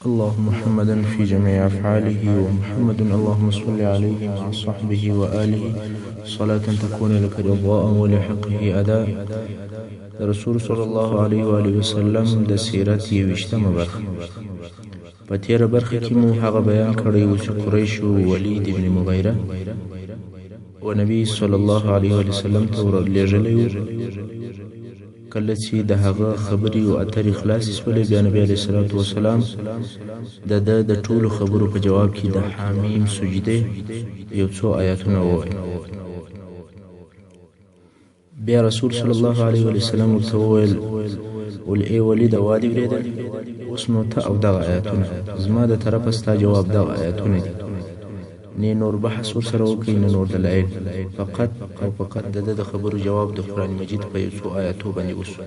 الله محمدا في جميع أفعاله ومحمد اللهم صل عليه مع صحبه وآله صلاة تكون لك رضاء ولحقه أداء. د رسول صلی الله علیه و آله وسلم د سیرت 21مه برخه. په تېره برخه کې مو هغه بیان کړی و چې قریشو ولید بن مغیره و نبي صلی الله علیه و وسلم ته ورلېږلی و. کله چې د هغه خبرې او اترې خلاصې سولې، بیا نبي علیه الصلاة والسلام د ده د ټولو خبرو په جواب کې د حامیم سجدې یو څو آیاتونه وویل. بیا رسول صلی الله علیه وسلم ورته وویل: ول ای ولیده، وادي ورېدل، اوس نو ته او دغه آیاتونه، زما د طرفه ستا جواب دغه آیاتونه دي. نه نور بحث ورسره وکړئ، نه نور دلایل، فقط او فقط د ده د خبرو جواب د قرآن مجید په یو څو آیاتو باندې وشو.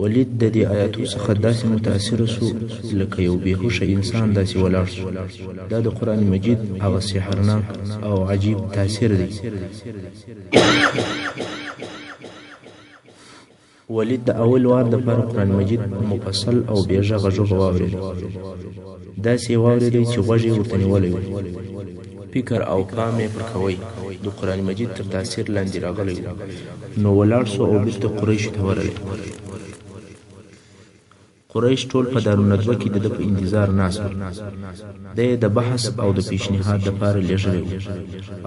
ولید د دې آیاتو څخه داسې متاثر سو لکه یو بې هوښه انسان داسې ولاړ سو. دا د قرآن مجید هغه سحرناک او عجیب تاثیر دی. ولید د اول وار دپاره قرآن مجید په مفصل او بې غږه ژبه واورېدی. داسې یې واورېدی چې غوږ یې ورته نیولی و، فکر او پام یې پر کوی. د قرآن مجید تر تاثیر لاندې راغلی و، نو ولاړ سو او بیرته قریشو ته ورغی. قریش ټول په دارالندوه کې د ده په انتظار ناست ول. دی یې د بحث او د پیشنهاد دپاره لېږلی و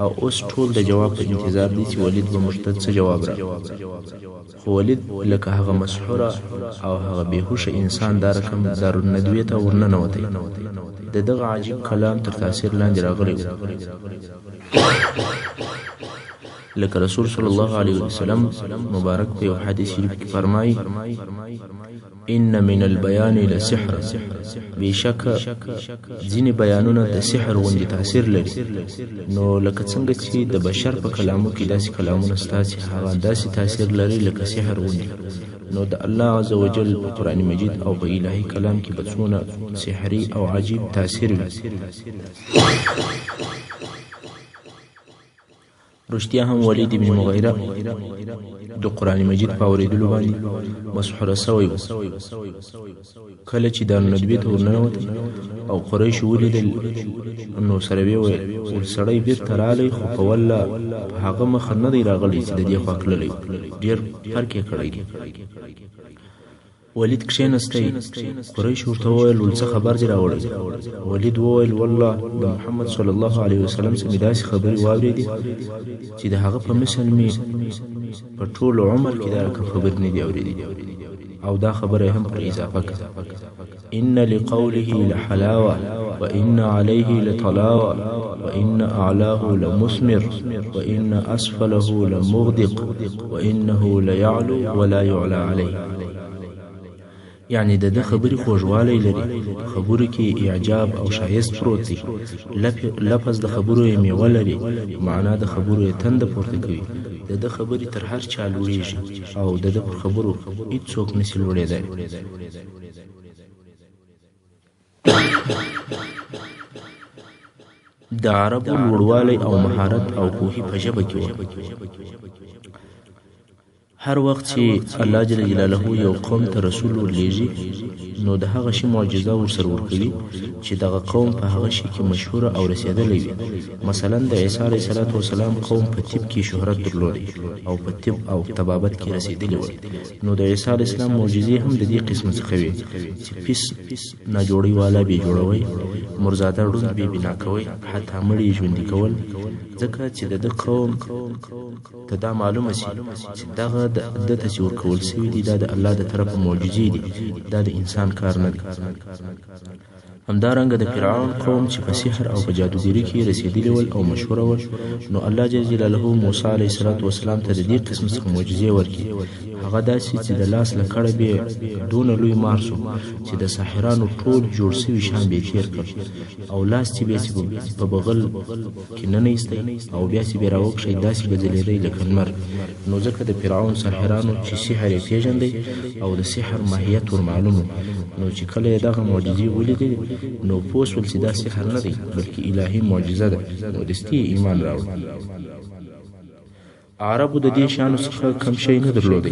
او اوس ټول د جواب په انتظار دي چې ولید به موږ ته څه جواب راکړي. خو ولید لکه هغه مسحوره او هغه بې هوښه انسان دا رقم دارالندوې ته ورننوتی. د دغه عجیب کلام تر تاثیر لاندې راغلی و. لکه رسول صلی الله علیه وسلم مبارک په یو حدیث شریف کې فرمایي: ان من البیان لسحرا. بېشکه ځینې بیانونه د سحر غوندې تاثیر لري. نو لکه څنګه چې د بشر په کلامو کې داسې کلامونه سته چې هغه داسې تاثیر لري لکه سحر غوندې، نو د الله عز وجل په قرآن مجید او په الهي کلام کې به څونه سحري او عجیب تاثیر وي. رښتیا هم ولید بن مغیره د قرآن مجید په اورېدلو باندې مسحوره سوی و. کله چې دارالندوې ته ورننوتی او قریشو ولیدل، نو سره ویې ویل: ول سړی بیرته راغلی، خو په والله په هغه مخه نه دی راغلی چې د دې خوا تللی و، ډېر فرق یې کړی دی. ولید کښېنستی. قریش ورته وویل: ول څه خبر دې راوړی؟ ولید وویل: والله د محمد صلی الله علیه وسلم څخه مې داسې خبرې واورېدې چې د هغه په مثل مې په ټول عمر کې دا رقم خبرې نه دي اورېدلې. او دا خبره یې هم پر اضافه کړه: ان لقوله لحلاوه وان عليه لطلاوه وان اعلاه لمثمر وان اسفله لمغدق وانه ليعلو ولا يعلى عليه. یعنې د ده خبرې خوږوالی لري، په خبرو کې یې اعجاب او ښایست پروت دی، لفظ د خبرو یې مېوه لري، په معنا د خبرو یې تنده پورته کوي. د ده خبرې تر هر چا لوړېږي او د ده پر خبرو هېڅوک نه شي لوړېدای. د عربو لوړوالی او مهارت او پوهي په ژبه کې وه. هر وخت چې الله جل جلاله یو قوم ته رسول ورلېږي، نو د هغه شي معجزه ورسره ورکوي چې دغه قوم په هغه شي کې مشهوره او رسېدلی وي. مثلا د عیسی علیه السلام قوم په طب کې شهرت درلودی او په طب او طبابت کې رسېدلي ول، نو د عیسی علیه السلام معجزې هم د دې قسم څخه وې چې پیس ناجوړۍ والا بې جوړوي، مرزاده ړوند بې بنا کوي، حتی مړي یې ژوندي کول، ځکه چې د ده قوم ته دا معلومه شي چې دغه ده ته چې ورکول شوي دي دا د الله د طرفه معجزې دي، دا د انسان کار نه دی. همدارنګه د فرعون قوم چې په سحر او په جادوګري کې رسېدلي ول او مشهوره ول، نو الله جل جلاله موسی علیه السلام ته د دې قسم څخه معجزې ورکړې. هغه داسې چې د لاس لکړه به دونه لوی مار سو چې د ساحرانو ټول جوړ سوي شان به یې تېر کړ، او لاس چې به یې په بغل کې ننه ایستی او بیا چې به یې راوکښی داسې به ځلېدی لکه لمر. نو ځکه د فرعون ساحرانو چې سحر یې پېژندی او د سحر ماهیت ور معلوم و، نو چې کله یې دغه معجزې ولیدلې نو پوه سول چې دا سحر نه دی بلکې الهي معجزه ده، نو دستي یې ایمان راوړ. عربو د دې شیانو څخه کم شی نه درلودی،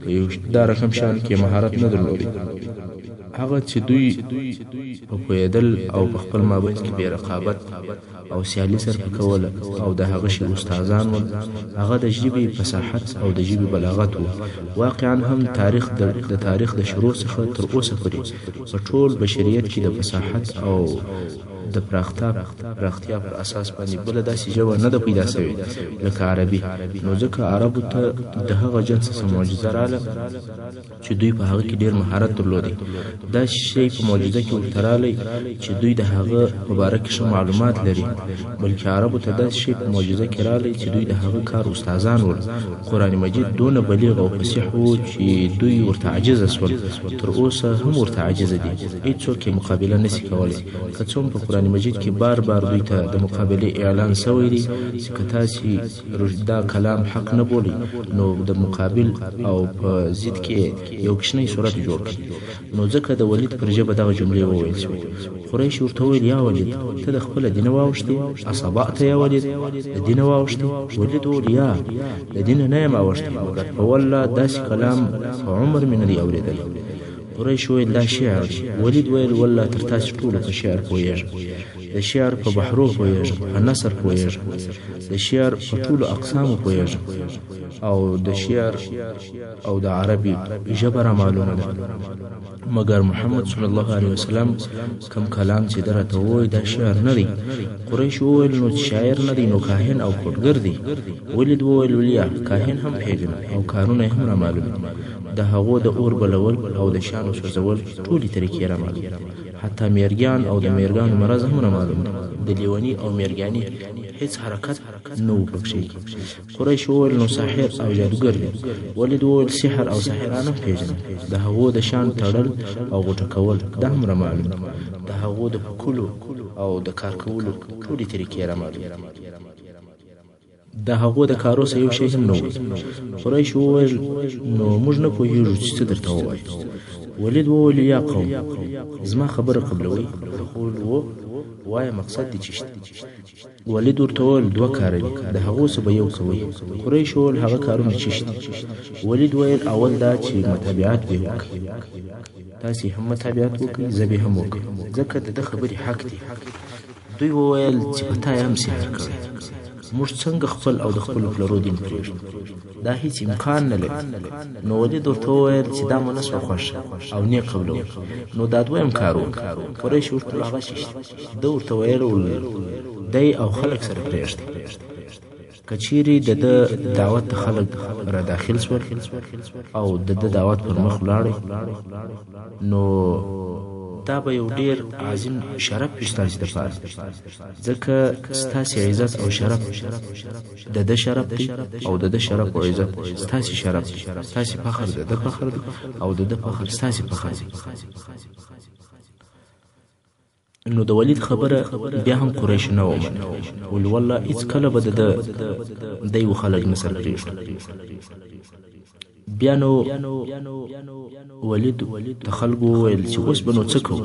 په یو دا رقم شیانو کې مهارت نه درلودی. هغه چې دوی په پوهېدل او په خپل مابین کې بې رقابت او سیالي سره په کوله او د هغه شي استادان ول، هغه د ژبې فصاحت او د ژبې بلاغت وو. واقعا هم تاریخ د تاریخ د شروع څخه تر اوسه پورې په ټول بشریت کې د فصاحت او د پراختیا پر اساس باندې بله داسې ژبه نه ده پیدا شوې لکه عربي. نو ځکه عربو ته د هغه جنس څخه معجزه راله چې دوی په هغه کې ډېر مهارت درلودی. داسې شی په معجزه کې ورته رالی چې دوی د هغه په باره کې ښه معلومات لري، بلکې عربو ته داسې شی په معجزه کې رالی چې دوی د هغه کار استادان ول. قرآن مجید دونه بلیغ او فصیح وو چې دوی ورته عاجزه شول، تر اوسه هم ورته عاجزه دي، هیڅوک یې مقابله نشي کولی. که څه هم په قرآن مجید کې بار بار دوی ته د مقابلې اعلان شوی دی چې که تاسې دا کلام حق نه بولئ نو د مقابل او په ضد کې یو کوچنی سورت جوړ کړئ. نو ځکه د ولید پر ژبه دغه جملې وویل شوې. قریش ورته وویل: یا ولید، ته د خپله دینه واوښتې؟ اصبعت یا ولید، د دینه واوښتې؟ ولید وویل: یا، د دینه نه یم اوښتی، مګر په والله داسې کلام په عمر مې نه دی اورېدلی. قریش وویل: دا شعر دی. ولید ویل: والله تر تاسې ټولو په شعر پوهېږم، د شعر په بحرو پوهېږم، په نثر پوهېږم، د شعر په ټولو اقسامو پوهېږم، او د شعر او د عربي ژبه را معلومه ده، مګر محمد صلی الله علیه وسلم کوم کلام چې ده راته وویل دا شعر نه دی. قریش وویل: نو چې شاعر نه دی نو کاهن او کوډګر دی. ولید وویل: ولیا، کاهن هم پېژنم او کارونه یې هم را معلوم دي، د هغو د اور بلول او د شیانو سوځول ټولې طریقې را معلوم دي، حتی میرګیان او د میرګانو مرض هم را معلوم دی. د لیوني او میرګیاني هیڅ حرکت نه و پکښې کې. قریش وویل: نو ساحر او جادوګر دی. ولید وویل: سحر او ساحران هم پېژنم، د هغو د شیانو تړل او غوټه کول دا هم را معلوم دي، د هغو د پکولو او د کار کولو ټولې طریقې را معلوم دي، د هغو د کارو څخه یو شی هم نه ووت. قریش وویل: نو موږ نه پوهېږو چې څه درته ووایو. ولید وویل: یا قوم، زما خبره قبلوئ؟ هغو وویل: هو، وایه، مقصد دې څه شی دی؟ ولید ورته وویل: دوه کاره دي، د هغو څخه به یو کوئ. قریش وویل: هغه کارونه څه شی دي؟ ولید وویل: اول دا چې متابعت به یې وکړئ، تاسې هم متابعت وکړئ، زه به هم وکړم، ځکه د ده خبرې حق دي. دوی وویل چې په تا یې هم سحر کړی، موږ څنګه خپل او د خپلو پلرو دین پرېږدو؟ دا هیڅ امکان نه لري. نو ولید ورته وویل چې دا مو نه شوه خوښه او نه یې قبلوئ، نو دا دویم کار وکړه. قریش ورته وویل هغه څه شی دی؟ ده ورته ویل دی او خلک سره پرېږدئ. که چیرې د ده دعوت ته خلک را داخل شول او د ده دعوت پر مخ ولاړی، نو دا به یو ډېر عظیم شرف وي ستاسې دپاره، ځکه ستاسې عزت او شرف د ده شرف دی، او د ده شرف او عزت ستاسې شرف دی، ستاسې فخر د ده فخر دی، او د ده فخر ستاسې فخر دی. نو د ولید خبره بیا هم قریشو نه ومنله، ول والله هیڅکله به د ده دی و خلک نه سره پرېږدو. بیا نو ولید ته خلکو وویل چې اوس به نو څه کوو؟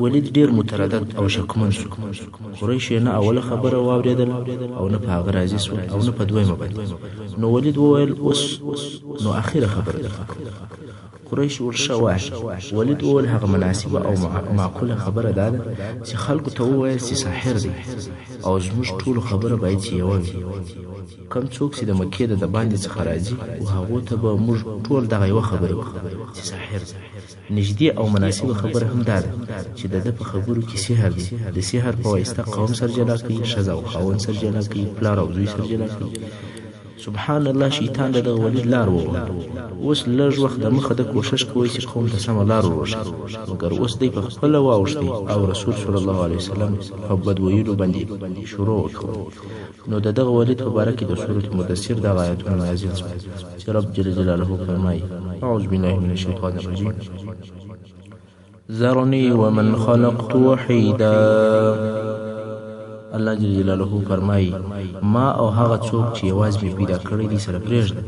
ولید ډېر متردد او شکمن شو. قریشو یې نه اوله خبره واورېدله او نه په هغه راضي شول او نه په دویمه باندې. نو ولید وویل: اوس نو اخره خبره درته کوم. قریش وویل: ښه وایه. ولید وویل: هغه مناسبه او معقوله خبره دا ده چې خلکو ته ووایاست چې ساحر دی، او زموږ ټولو خبره باید چې یوه وي. کوم څوک چې د مکې د دباندې څخه راځي و هغو ته به موږ ټول دغه یوه خبره وکړو چې ساحر دی. نږدې او مناسبه خبره هم دا ده چې د ده په خبرو کې سحر دی، د سحر په واسطه قوم سره جلا کوي، ښځه او خاوند سره جلا کوي، پلار او زوی سره جلا کوي. سبحان الله، شیطان د دغه ولید لار ووهله. اوس لږ وخت دمخه ده کوښښ کوی چې قوم ته سمه لار وروښیي، مګر اوس دی په خپله واوښتی او رسول صلی الله علیه وسلم په بد ویلو باندې شروع وکړه. نو د دغه ولید په باره کې د سورة مدثر دغه آیتونه نازل شول چې رب جل جلاله فرمایي: اعوذ بالله من الشیطان الرجیم، ذرني ومن خلقت وحیدا. الله جل جلاله فرمایي: ما او هغه څوک چې یوازې مې پیدا کړی دی سره پرېږده.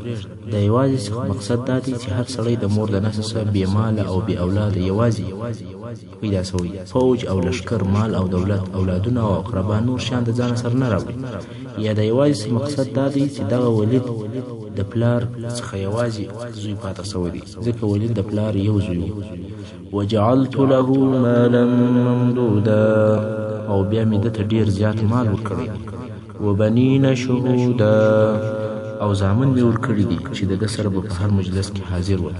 د یوازې څخه مقصد دا دی چې هر سړی د مور د نسل څخه بې ماله او بې اولاده یوازې پیدا شوی، فوج او لښکر، مال او دولت، اولادونه او اقربا نور شیان د ځانه سره نه راوړي. یا د یوازې څخه مقصد دا دی چې دغه ولید د پلار څخه یوازې زوی پاته شوی دی، ځکه ولید د پلار یو زوی و. وجعلت له مالا ممدودا، او بیا مې ده ته ډېر زیات مال ورکړی دی. وبنین شهودا، او زامن مې ورکړي دي چې د ده سره به په هر مجلس کې حاضر ول.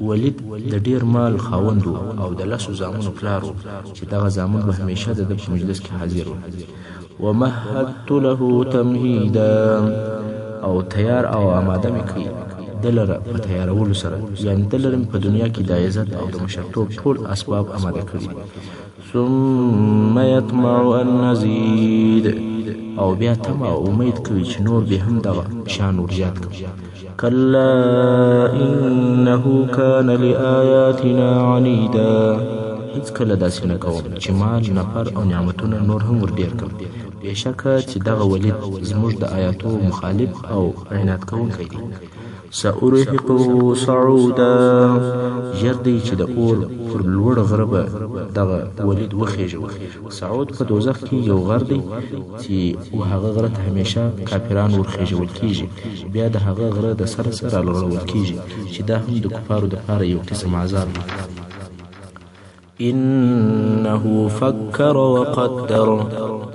ولید د ډېر مال خاوند و او د لسو زامنو پلار و چې دغه زامن به همیشه د ده په مجلس کې حاضر ول. ومهدت له تمهیدا، او تیار او آماده مې کړ ده لره په تیارولو سره، یعنې ده لره مې په دنیا کې د عزت او د مشرتوب ټول اسباب آماده کړي دي. ثم یطمع ان نزید، او بیا تمه او امید کوي چې نور به هم دغه شان ور زیات کړم. کلا انه کان لآیاتنا عنیدا، هیڅکله داسې نه کوم چې مال، نفر او نعمتونه نور هم ور ډېر کړم. بېشکه چې دغه ولید زموږ د آیاتو مخالف او عناد کوونکی دی. سأرهقه صعودا، ژر دی چې د اور پر لوړ غره به دغه ولید وخېژوم. صعود په دوزخ کې یو غر دی چې و هغه غره ته همیشه کافران ورخېژول کېږي، بیا د هغه غره د سره سره رالغړول کېږي چې دا هم د کفارو دپاره یو قسم عذاب دی. انه فکر وقدر،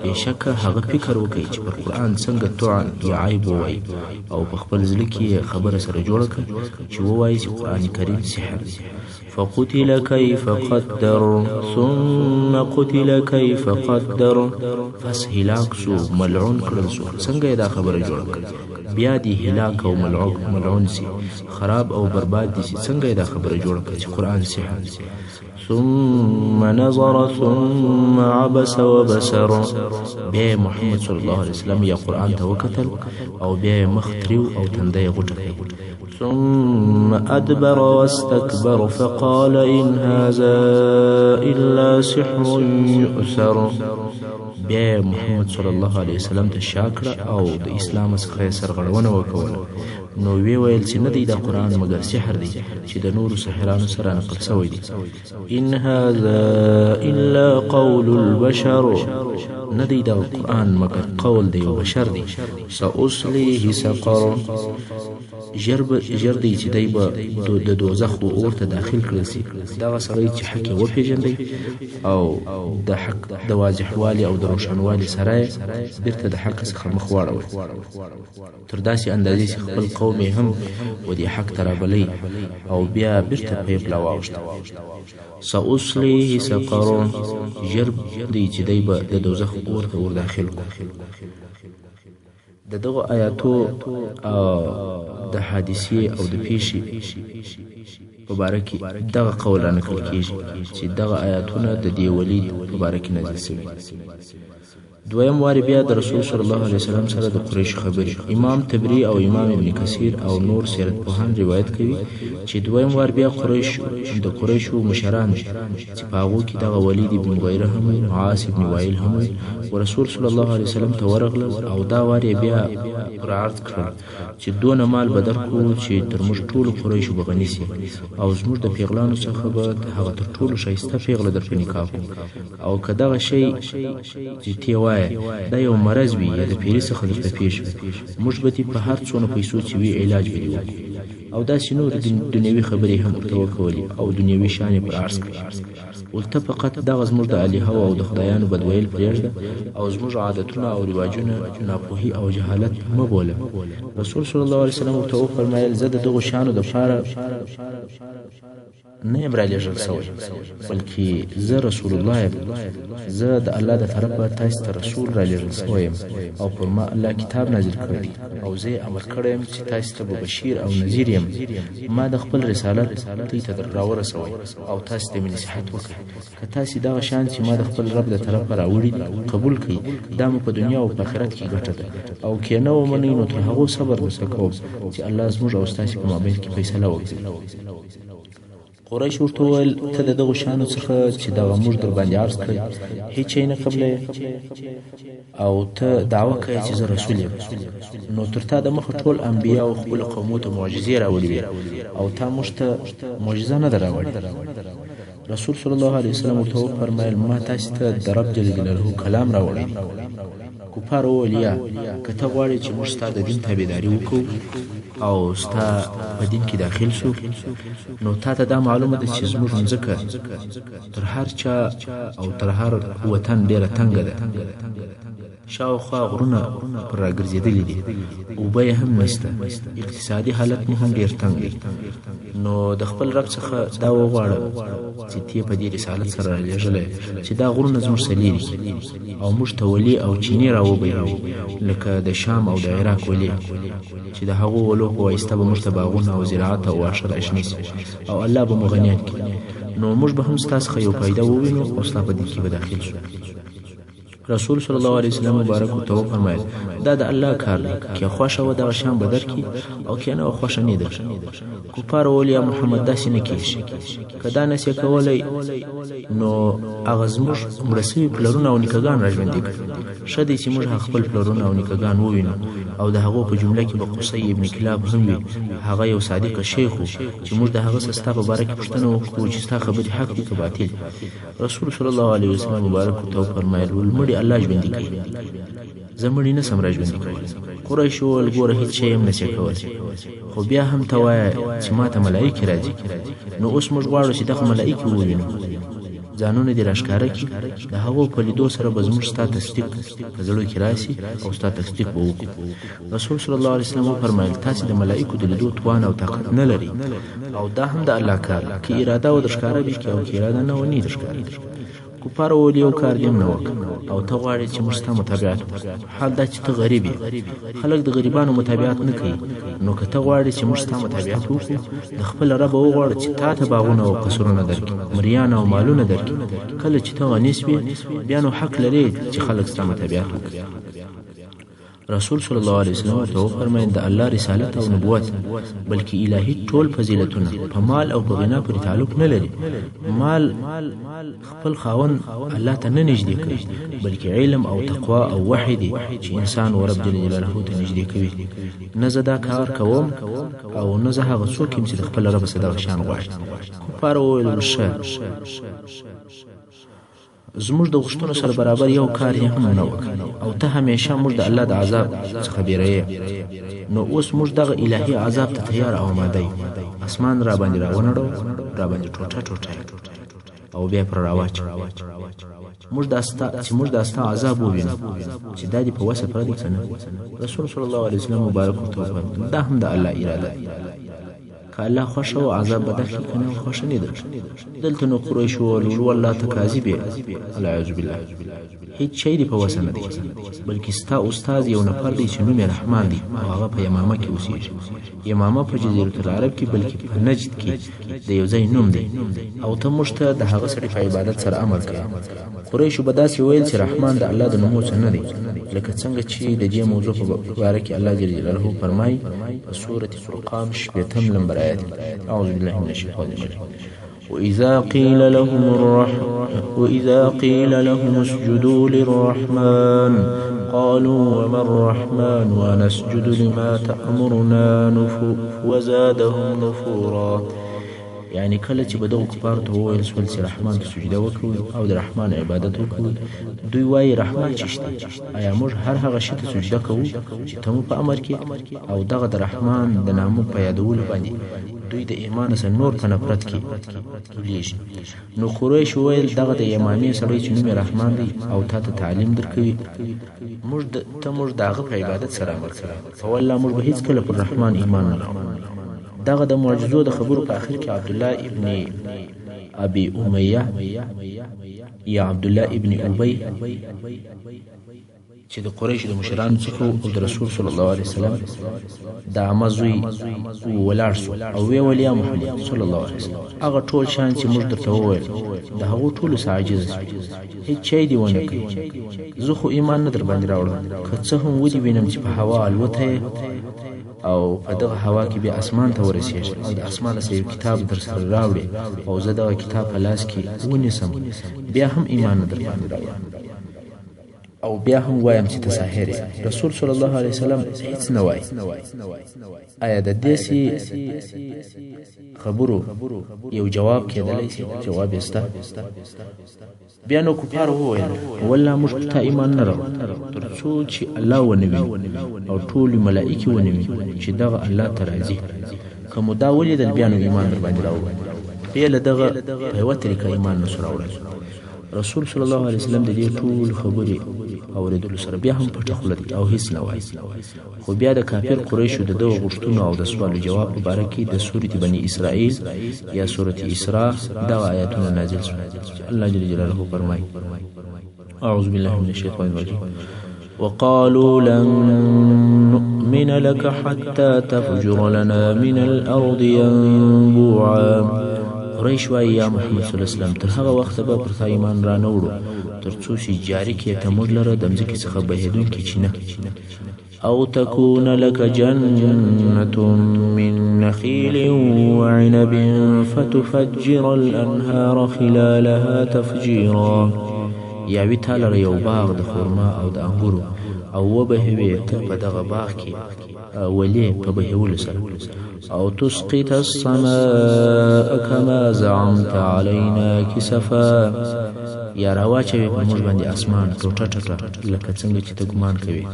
بېشکه هغه فکر وکړي چې پر قرآن څنګه طعن یا عیب ووایي، او په خپل زړه کې یې خبره سره جوړه کړه چې ووایي چې قرآن کریم سحر دی. فقتل کیف قدر ثم قتل کیف قدر، پس هلاک سو، ملعون کړل سو، څنګه یې دا خبره جوړه کړه؟ بیا دې هلاک او ملعون سي، خراب او برباد دي سي، څنګه یې دا خبره جوړه کړه چې قرآن سحر دی؟ ثم نظر ثم عبس وبسر، بیا محمد صلی الله علیه وسلم یا قرآن ته وکتل او بیا یې مخ تریو او تندی یې غوټه کړ. ثم أدبر واستكبر فقال إن هذا إلا سحر يؤثر، بیا محمد صلی الله علیه وسلم ته شا کړه او د اسلام څخه یې سرغړونه وکوله، نو ویې ویل چې نه دی دا قرآن مګر سحر دی چې د نورو ساحرانو سره نقل شوی دی. إن هذا إلا قول البشر، نه دی دا قرآن مګر قول د یو بشر دی. سأصلیه سقر، ژر دی چې دی به د دوزخ و اور ته داخل کړل سي. دغه سړی چې حق یې وپېژندی او د حق د واضحوالي او د روښانوالي سره یې بیرته د حق څخه مخ واړوی، تر داسې اندازې چې خپل قوم یې هم و دې حق ته رابللی او بیا بیرته په پله واوښته. سأصلیه سقر، ژر دی چې دی به د دوزخ اور ته ور داخل کړو. د دغو آیاتو د حادثې او د پیښې په باره کې دغه قول را نقل کېږي چې دغه آیاتونه د دې ولید په باره کې نازل شوي دي. دویم وار بیا د رسول صلی الله علیه وسلم سره د قریشو خبرې. امام طبري او امام ابن کثیر او نور سیرت پوهان روایت کوي چې دویم وار بیا د قریشو مشران چې په هغو کې دغه ولید ابن مغیره هم وي، عاص ابن وائل هم وي، و رسول صلی الله علیه وسلم ته ورغلل او دا وار یې بیا پر عرض کړل چې دونه مال به درکړو چې تر موږ ټولو قریشو به غني سي او زموږ د پیغلانو څخه به هغه تر ټولو ښایسته پیغله در په نکاح کړو، او که دغه شی چې ته وایې دا یو مرض وي یا د پیري څخه درته پېښ وي، موږ به دې په هر څونه پیسو چې وي علاج به دې وکړو. او داسې نورې دنیوي خبرې هم ورته وکولې او دنیوي شیان یې پر عرض کړل. ورته فقط دغه زموږ د الهو او د خدایانو بد ویل پرېږده او زموږ عادتونه او رواجونه ناپوهي او جهالت مه بوله. رسول صلی الله علیه وسلم ورته وفرمایل: زه د دغو شیانو دپاره نه یم رالېږل شوی، بلکې زه رسول الله یم. زه د الله د طرفه تاسې ته رسول رالېږل شوی یم او پر ما الله کتاب نازل کړی دی او زه یې امر کړی یم چې تاسې ته به بشیر او نذیر یم. ما د خپل رسالت تاسې ته راورسوی او تاسې ته مې نصیحت وکړ. که تاسې دغه شیان چې ما د خپل رب د طرفه راوړي دي قبول کړئ، دا مو په دنیا او په آخرت کې ګټه ده، او که نه ومنئ نو تر هغو صبر درته کوم چې الله زموږ او ستاسې په مابین کې فیصله وکړي. قریش ورته وویل، ته د دغو شیانو څخه چې دغه موږ درباندې عرض کړل هیڅ شی نه قبلوې او ته دعوه کوې چې زه رسول یم، نو تر تا د مخه ټول انبیاو خپلو قومو ته معجزې راوړې وې او تا موږ ته معجزه نه ده راوړې. رسول صلی الله علیه وسلم ورته وفرمایل، ما تاسې ته د رب جل جلاله کلام راوړی دی. کفارو وویل، یا که ته غواړې چې موږ ستا د دین تابعداري وکړو او ستا په دین کې داخل شو، نو تا ته دا معلومه ده چې زموږ مځکه تر هر چا او تر هر وطن ډېره تنګه ده، شاوخوا غرونه پر راګرځېدلي دي، اوبه یې هم نشته، اقتصادي حالت مو هم ډېر تنګ دی، نو د خپل رب څخه دا وغواړه چې ته په دې رسالت سره رالېږلی چې دا غرونه زموږ څخه لیرې کړي او موږ ته ولې او چینې راوبهوي لکه د شام او د عراق ولې چې د هغو ولو په واسطه به موږ ته باغونه او زراعت او واښه راشنه شي او الله به مو غنیان کړي، نو موږ به هم ستا څخه یو فایده ووینو او ستا په دین کې به داخل شو. رسول صلی الله علیه وسلم مبارک ورته وفرمایل، دا د الله کار دی، که خوښه وه دغه شیان به درکړي او که نه وه خوښه نه درکړي. کفارو وویل، یا محمد داسې نه کېږي، که دا نسې کولی نو هغه زموږ مړه سوي پلرونه او نیکهګان را ژوندي کړه. ښه دی چې موږ هغه خپل پلرونه او نیکهګان ووینو او د هغو په جمله کې به قصی ابن کلاب هم وي، هغه یو صادق شیخ و چې موږ د هغه څخه ستا په باره کې پوښتنه وکړو چې ستا خبرې حق دي که باطل. رسول صلی الله علیه وسلم مبارک ورته وفرمایل، مړي الله ژوندي کوي، زه مړي نه سم را ژوندي کولی. قریش وویل، ګوره هیڅ شی هم نسې کولی، خو بیا هم ته وایه چې ما ته ملایکې راځي، نو اوس موږ غواړو چې دغه ملایکې ووینو، ځانونه دې راښکاره کړي، د هغو په لیدو سره به زموږ ستا تصدیق په زړه کې راسي او ستا تصدیق به وکړو. رسول صلی الله علیه وسلم وفرمایل، تاسې د ملایکو د لیدو توان او طاقت نه لرئ او دا هم د الله کار دی، که اراده وه درښکاره به کړي او که اراده نه وه نه یې درښکاره کوي. کفارو وویل، یو کار دې هم نه وکړ او ته غواړې چې موږ ستا متابعت وکړو، حال دا چې ته غریب یې، خلک د غریبانو متابعت نه کوي، نو که ته غواړې چې موږ ستا متابعت وکړو، د خپل ربه وغواړه چې تا ته باغونه او قصرونه درکړي، مریان او مالونه درکړي، کله چې ته غني شوې بیا نو حق لرې چې خلک ستا متابعت وکړي. رسول صلی الله علیه وسلم ورته وفرمایل، د الله رسالت او نبوت بلکې الهي ټول فضیلتونه په مال او په غنا پورې تعلق نه لري. مال خپل خاوند الله ته نه نږدې کوي، بلکې علم او تقوا او وحی دی چې انسان و رب جل جلاله ته نږدې کوي. نه زه دا کار کوم او نه زه هغه څوک یم چې د خپل رب څخه دغه شیان غواړي. کفارو وویل، ښه زموږ د غوښتنو سره برابر یو کار یې هم نه وکړ او ته همیشه موږ د الله د عذاب څخه بیروې، نو اوس موږ دغه الهي عذاب ته تیار او آماده یو، اسمان را باندې راونړوه، را باندې ټوټه ټوټه یې کړه او بیا پر راواچوه، موږ دا ستا چې موږ دا ستا عذاب ووینو چې دا دې په وسه پوره دی که نه. رسول صلی الله علیه وسلم مبارک ورته وفرمایل، دا هم د الله اراده ده، که الله خوښه وه عذاب به درکړي، که نه خوښه نه درکړي. دلته نو قریش وویل، والله ته کاذب یې، العیاذ بالله، هیڅ شی دې په وسه نه دی، بلکې ستا استاد یو نفر دی چې نوم یې رحمان دی او هغه په یمامه کې اوسېږي. یمامه په جزیرة العرب کې بلکې په نجد کې د یو ځای نوم دی او ته موږ ته د هغه سړي په عبادت سره امر کوې. قریشو به داسې ویل چې رحمان د الله د نومو څخه نه دی، لکه څنګه چې د دې موضوع په باره کې الله جل جلاله فرمایي په سورة فرقان شپېتم لمبر آیت کې، اعوذ بالله من الشیطان الرجیم، وإذا قيل لهم وإذا قيل لهم اسجدوا للرحمن قالوا وما الرحمن ونسجد لما تأمرنا وزادهم نفورا. یعنی کله چې به دغو کفارو ته وویل شول چې رحمان ته سجده وکړئ او د رحمان عبادت وکړئ، دوی وایي رحمان چی شته؟ آیا موږ هر هغه شي ته سجده کوو چې ته مو په امر کې؟ او دغه د رحمان د نامه په یادولو باندې دوی د ایمان څخه نور په نفرت کې ولېږي. نو قریش وویل، دغه د یمامې سړی چې نوم یې رحمان دی او تا ته تعلیم درکوي، موږ ته موږ د هغه په عبادت سره امر کوي، په والله موږ به هیڅکله پر رحمان ایمان نه راوړو. دغه د معجزو د خبرو په اخر کې عبدالله ابن ابي امیه یا عبدالله ابن ابی چې د قریشو د مشرانو څخه او د رسول صلی الله علیه وسلم د عمه زوی ولاړ شو او ویې ویل، یا محمد صلی الله علیه وسلم، هغه ټول شیان چې موږ درته وویل د هغو ټولو څخه عاجز شوې، هیڅ شی دې ونه کوي، زه خو ایمان نه در باندې راوړم، که څه هم ودې وینم چې په هوا الوتی یې. او په دغه هوا کې بیا اسمان ته ورسېږې او د اسمانه څخه یو کتاب درسره راوړې او زه دغه کتاب په لاس کې ونیسم، بیا هم ایمان نه درباندې راوړم او بیا هم وایم چې ته ساحر یې. رسول صلی الله علیه وسلم هیڅ نه وایي. آیا د داسې خبرو یو جواب کېدلی شي؟ جواب یې شته. بیا نو کفارو وویل، والله موږ پر تا ایمان نه راوړو تر څو چې الله ونه وینو او ټولې ملایکې ونه وینو چې دغه الله ته راځي. که مو دا ولیدل بیا نو ایمان در باندې راوړو. بې له دغه په یوه طریقه ایمان نه شو راوړلی. رسول صلی الله علیه وسلم د دې ټولو خبرې اورېدلو سره بیا هم پټه خوله دی او هیڅ نه وایي. خو بیا د کافر قریشو د دغو غوښتنو او د سوال و جواب په باره کې د سورة بني اسرائیل یا سورة اسراء دغه آیاتونه نازل شول چې الله جل جلاله فرمایي: اعوذ بالله من الشیطان الرجیم وقالوا لن نؤمن لك حتى تفجر لنا من الأرض ينبوعا. قریش وایي: یا محمد صلی الله علیه وسلم، تر هغه وخته به پر تا ایمان را نه وړو تر څو چې جاري کړې ته موږ لره د مځکې څخه بهېدونکې چینه، او تكون لك جنة من نخيل وعنب فتفجر الأنهار خلالها تفجيرا. یا وي تا لره یو باغ د خورما او د انګورو او وبهوې ته په دغه باغ کې ولې په بهولو سره، او تسقط السماء كما زعمت علينا كسفا. یا راواچوې په موږ باندې اسمان ټوټه ټوټه لکه څنګه چې ته ګمان کوې،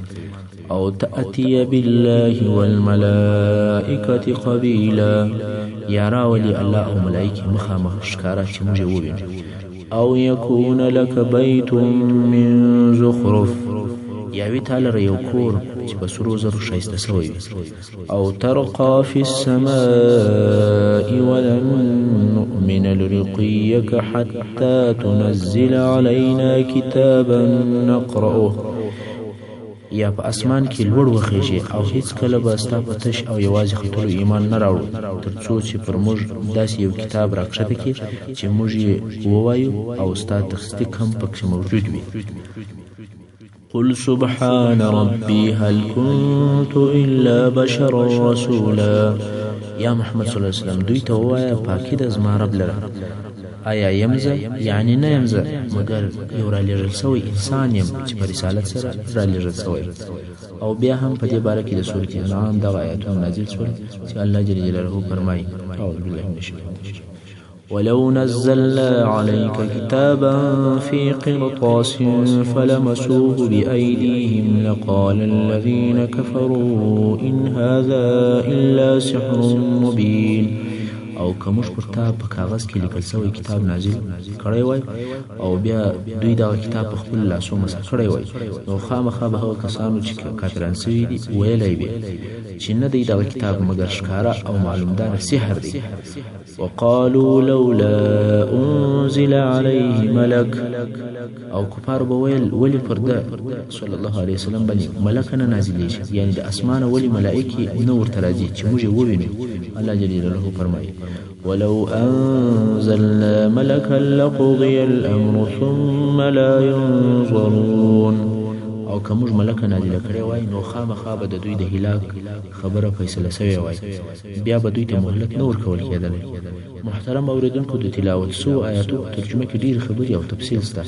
او تأتي بالله والملائکة قبیلا. یا راولي الله او ملائکې مخامخ ښکاره چې موږ یې ووینو، او یکون لک بیت من زخرف. یا وي تا لره یو کور چې په سرو زرو ښایسته سوی وي، او ترقى في السماء ولن نؤمن لرقيك حتى تنزل علينا كتابا نقرأه. یا په اسمان کې لوړ وخیژې او هیڅکله به ستا په تش او یوازې ختلو ایمان نه راوړو تر څو چې پر موږ داسې یو کتاب راکښته کړې چې موږ یې ووایو او ستا تصدیق هم پکې موجود وي. قل سبحان ربي هل كنت إلا بشرا رسولا. یا محمد صلی الله علیه وسلم دوی ته ووایه: پاکي ده زما رب لره، آیا یم زه؟ یعنې نه یم زه، مګر یو رالیږل سوی انسان یم چې په رسالت سره رالیږل سوی. او بیا هم په دې باره کې د سورة انعام دغه آیاتونه نازل شول چې الله جل جلاله فرمایي: اعوذ بالله من الشیطان الرجیم ولو نزلنا عليك كتابا في قرطاس فلمسوه بأيديهم لقال الذين كفروا إن هذا إلا سحر مبين. او که موږ پر تا په کاغذ کې لیکل سوی کتاب نازل کړی وای او بیا دوی دغه کتاب په خپلو لاسو مسح کړی وای، نو خامخا به هغه کسانو چې کافران سوي دي ویلی وي چې نه دی دغه کتاب مګر ښکاره او معلومداره سحر دی. وقالوا لولا انزل عليه ملک. او کفار به ویل ولې پر ده صلی الله علیه وسلم باندې ملکه نه نازلېږي، یعنې د اسمانه ولې ملایکې نه ورته راځي چې موږ یې ووینو. الله جل جلاله فرمایي: ولو انزلنا ملکا لقضي الامر ثم لا ينظرون. او که موږ ملکه نازله کړې وای نو خامخا به د دوی د هلاک خبره فیصله سوې وای، بیا به دوی ته مهلت نه ورکول کېدلی. محترم اوریدونکو، د تلاوت سوو آیاتو په ترجمه کې ډېرې خبرې او تفصیل شته،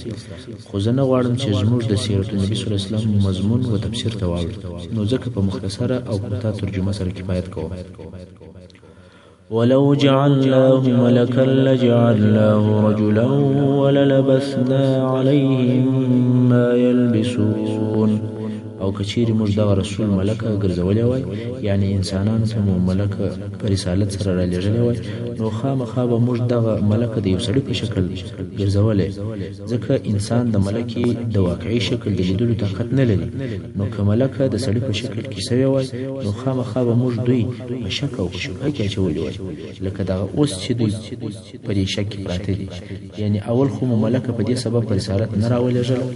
خو زه نه غواړم چې زموږ د سیرت النبي صلی الله علیه وسلم مضمون و تفسیر ته واوړي، نو ځکه په مختصره او کوتاه ترجمه سره کفایت کوم. ولو جعلناه ملكا لجعلناه رجلا وللبسنا عليهم ما يلبسون. او که چیرې موږ دغه رسول ملکه ګرځولی وای، یعنې انسانانو ته مو ملکه په رسالت سره رالیږلی وای، نو خامخا به موږ دغه ملکه د یو سړي په شکل ګرځولی، ځکه انسان د ملکې د واقعي شکل د لیدلو طاقت نه لري. نو که ملکه د سړي په شکل کې سوې وای، نو خامخا به موږ دوی په شک او په شبهه کې اچولي وای، لکه دغه اوس چې دوی په دې شک کې پراته دي. یعنې اول خو مو ملکه په دې سبب په رسالت نه راولېږله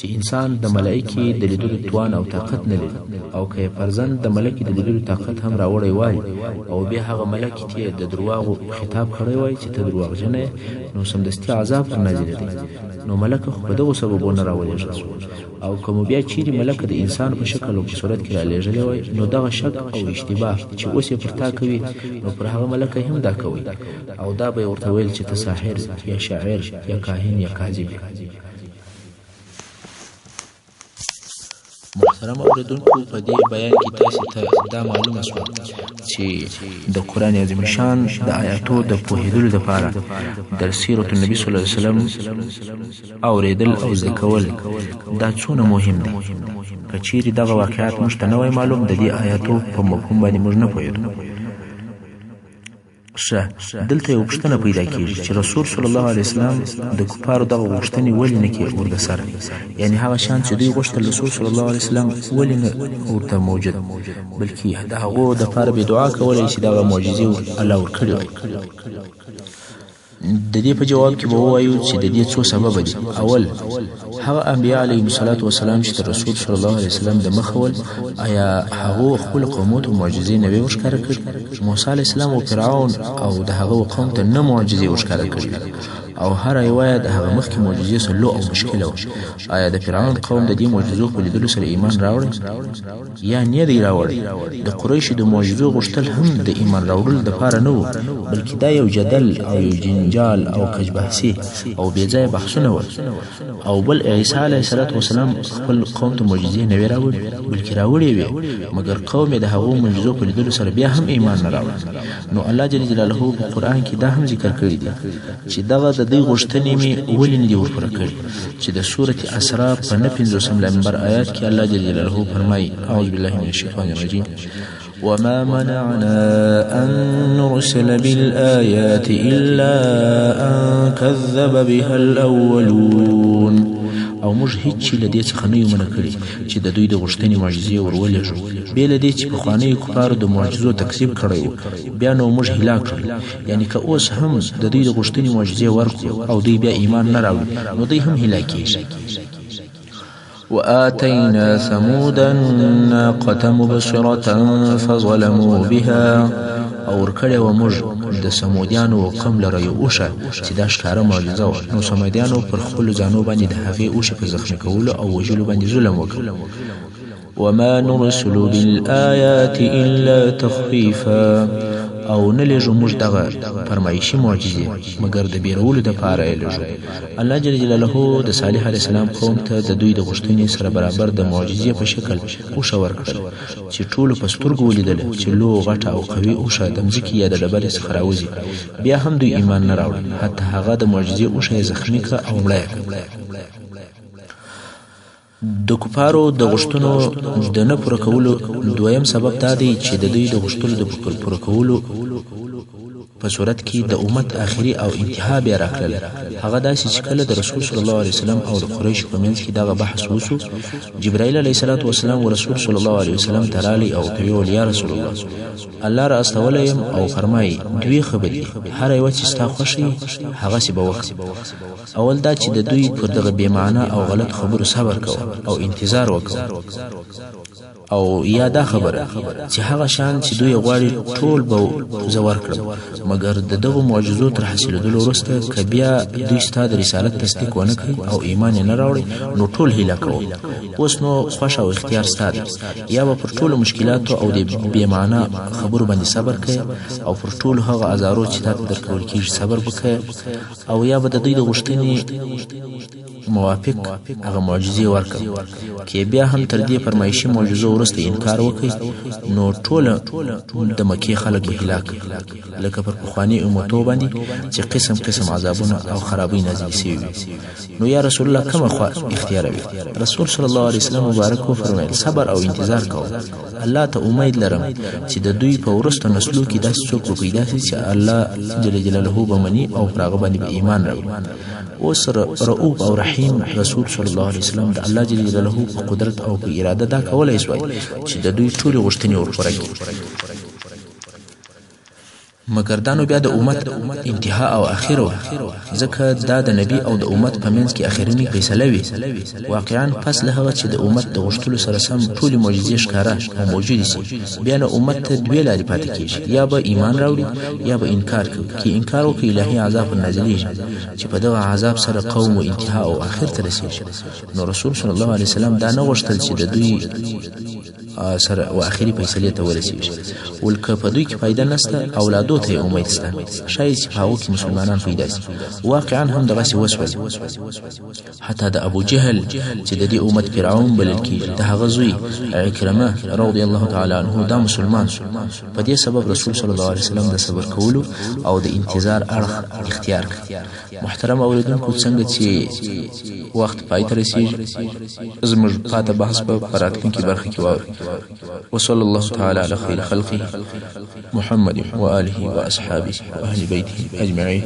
چې انسان د ملائکې د لیدلو توان او طاقت نه لري، او که یې فرضاً د ملکې د لیدلو طاقت هم راوړی وای او بیا هغه ملکې ته یې د درواغو خطاب کړی وای چې ته درواغجنه یې، نو سمدستي عذاب پر نازلېدی. نو ملکه خو په دغو سببو نه راولېږل شوه. او که مو بیا چیرې ملکه د انسان په شکل او په صورت کې رالېږلې وای، نو دغه شک او اشتباه چې اوس یې پر تا کوي، نو پر هغه ملکه یې هم دا کوی، او دا به یې ورته ویل چې ته ساحر یا شاعر یا کاهن یا کاذب یې. محترم اوریدونکو، په دې بیان کې تاسې ته دا معلومه شوه چې د قرآن عظیم شان د آیاتو د پوهېدلو لپاره د سیرت النبي صلی الله علیه وسلم اوریدل او زده کول دا څونه مهم دي. که چیرې دغه واقعات موږ ته نه وای معلوم، د دې آیاتو په مفهوم باندې موږ نه پوهېدو. ښه، دلته یوه پوښتنه پیدا کیږي چې رسول صلی الله علیه وسلم د کفارو دغه غوښتنې ولې نه کې ورته یعنی هغه شان چې دوی غوښتل رسول صلی الله علیه وسلم ولې نه ورته موجود، بلکې د هغو دپاره به دعا کولی چې دغه معجزې الله ورکړې وای. د دې په جواب کې به ووایو چې د دې څو سببه دي. اول، هغه انبیا علیهم الصلاة والسلام چې تر رسول صلی الله علیه وسلم د مخه ول، آیا هغو خپلو قومو ته معجزې نه وې ورښکاره کړې؟ موسی علیه السلام و فرعون او د هغه و قوم ته نه معجزې ورښکاره کړې وې، او هره یوه یې د هغه مخکې معجزې سره لو او مشکله وه. آیا د فرعون قوم د دې معجزو په لیدلو سره ایمان راوړی یا نه دی راوړی؟ د قریشو د معجزو غوښتل هم د ایمان راوړلو دپاره نه وو، بلکې دا یو جدل او یو جنجال او کج بحثي او بې ځایه بحثونه ول. او بل، عیسی علیه السلام خپل قوم ته معجزې نه وې راوړې، بلکې راوړې وې، مګر قوم یې د هغو معجزو په لیدلو سره بیا هم ایمان نه راوړ. نو الله جل جلاله په قرآن کې دا هم ذکر کړي دي چې دغه د دوی غوښتنې مې ولې نه دي ورپوره کړې، چې د سورة اسراء په 59 نمبر آیات کې الله جل جلاله فرمایي: اعوذ بالله من الشیطان الرجیم، وما منعنا أن نرسل بالآيات إلا أن كذب بها الأولون. او موږ هیڅ شي له دې څخه نه یو منع کړي چې د دوی د غوښتنې معجزې ورولېږو، بې له دې چې پخوانیو کفارو د معجزو تکذیب کړی و، بیا نو موږ هلاک کړل. یعنې که اوس هم د دوی د غوښتنې معجزې ورکړو او دوی بیا ایمان نه راوړي، نو دوی هم هلاکېږي. وآتينا ثمود الناقة مبصرة فظلموا بها. او ورکړې وه موږ د ثمودیانو و قوم لره یو اوښه چې دا ښکاره معجزه وه. نو ثمودیانو پر خپلو ځانو باندې د هغې اوښې په زخمي کولو او وژلو باندې ظلم وکړ. وما نرسل بالآيات إلا تخويفا. او نه لېږو موږ دغه فرمایشي معجزې مګر د بیرولو دپاره یې لېږو. الله جل جلاله د صالح علیه السلام قوم ته د دوی د غوښتنې سره برابر د معجزې په شکل اوښه ورکړل چې ټولو په سترګو ولیدله چې لو غټه او قوي اوښه د مځکې یا د ډبرې څخه راوځي، بیا هم دوی ایمان نه راوړل، حتی هغه د معجزې اوښه یې زخمي کړه او مړه یې کړه. د کفارو د غوښتنو د نه پوره کولو دویم سبب دا دی چې د دوی د غوښتلو د پوره کولو په صورت کې د امت آخري او انتها بیا راکړله. هغه داسې چې کله د رسول صلی الله علیه وسلم او د قریشو په منځ کې دغه بحث وسو، جبرائیل علیه الصلاة والسلام و رسول صلی الله علیه وسلم ته راغی او ورته ویې ویل: یا رسول الله، الله را استولی یم او فرمایي دوې خبرې دي، هره یوه چې ستا خوښه وي هغسې به وکړم. اول دا چې د دوی پر دغه بې معنا او غلطو خبرو صبر کوه او انتظار وکړه، او یا دا خبره چې هغه شان چې دوی غواړي ټول به زه ورکړم، مګر د دغو معجزو تر حاصلېدلو وروسته که بیا دوی ستا د رسالت تصدیق ونه کړي او ایمان یې نه راوړي، نو ټول هیله کوم. اوس نو خوښه او اختیار ستا دی، یا به پر ټولو مشکلاتو او د بې معنا خبرو باندې صبر کوې او پر ټولو هغو ازارو چې تا ته درکول کېږي صبر به کوې، او یا به د دوی د غوښتنې موافق هغه معجزې ورکړم. که بیا هم تر دې فرمایشي معجزو وروسته انکار وکړي، نو ټوله د مکې خلک به هلاک کړي، لکه پر پخواني امتو باندې چې قسم قسم عذابونه او خرابۍ نازلې سوي وي. نو یا رسول الله، کومه خوا اختیاروي؟ رسول صلی الله علیه وسلم مبارک وفرمایل: صبر او انتظار کوم. الله ته امید لرم چې د دوی په وروسته نسلو کې داسې څوک به پیدا شي چې الله جل جلاله به مني او پر هغه باندې به ایمان راوړي. اوس رؤوف او رحیم رسول صلی الله علیه وسلم د الله جل جلاله په قدرت او په اراده دا کولای سوای چې د دوی ټولې غوښتنې ورپوره کړي. مګر دا نو بیا د امت انتها او اخر وه، ځکه دا د نبي او د امت په منځ کې اخرنۍ فیصله وي. واقعا پس له هغه چې د امت د غوښتلو سره سم ټولې معجزې ښکاره او موجودې شي، بیا نو امت ته دوې لارې پاتې کېږي، یا به ایمان راوړي یا به انکار کوي. که انکار وکړي الهي عذاب پر نازلېږي چې په دغه عذاب سره قوم و انتها او اخر ته رسېږي. نو رسول صلی الله علیه وسلم دا نه غوښتل چې د دوی سره و اخري فیصلې ته ورسیږي، ول که په دوی کې فایده نسته اولادو ته یې امید سته، ښایي چې په هغو کې مسلمانان پیدا سي. واقعا هم دغسې وسول. حتی د ابو جهل چې د دې امت فرعون بلل کیږي، د هغه زوی عکرمه رضی الله تعالی عنه دا مسلمان سو. په دې سبب رسول صلی الله علیه وسلم د صبر کولو او د انتظار اړخ اختیار کړ. محترم اوریدونکو، څنګه چې وخت پای ته رسیږي، زموږ پاته بحث به په راتلونکي برخه کې واورئ. وصلى الله تعالى على خير خلقه محمد وآله وأصحابه وأهل بيته أجمعين.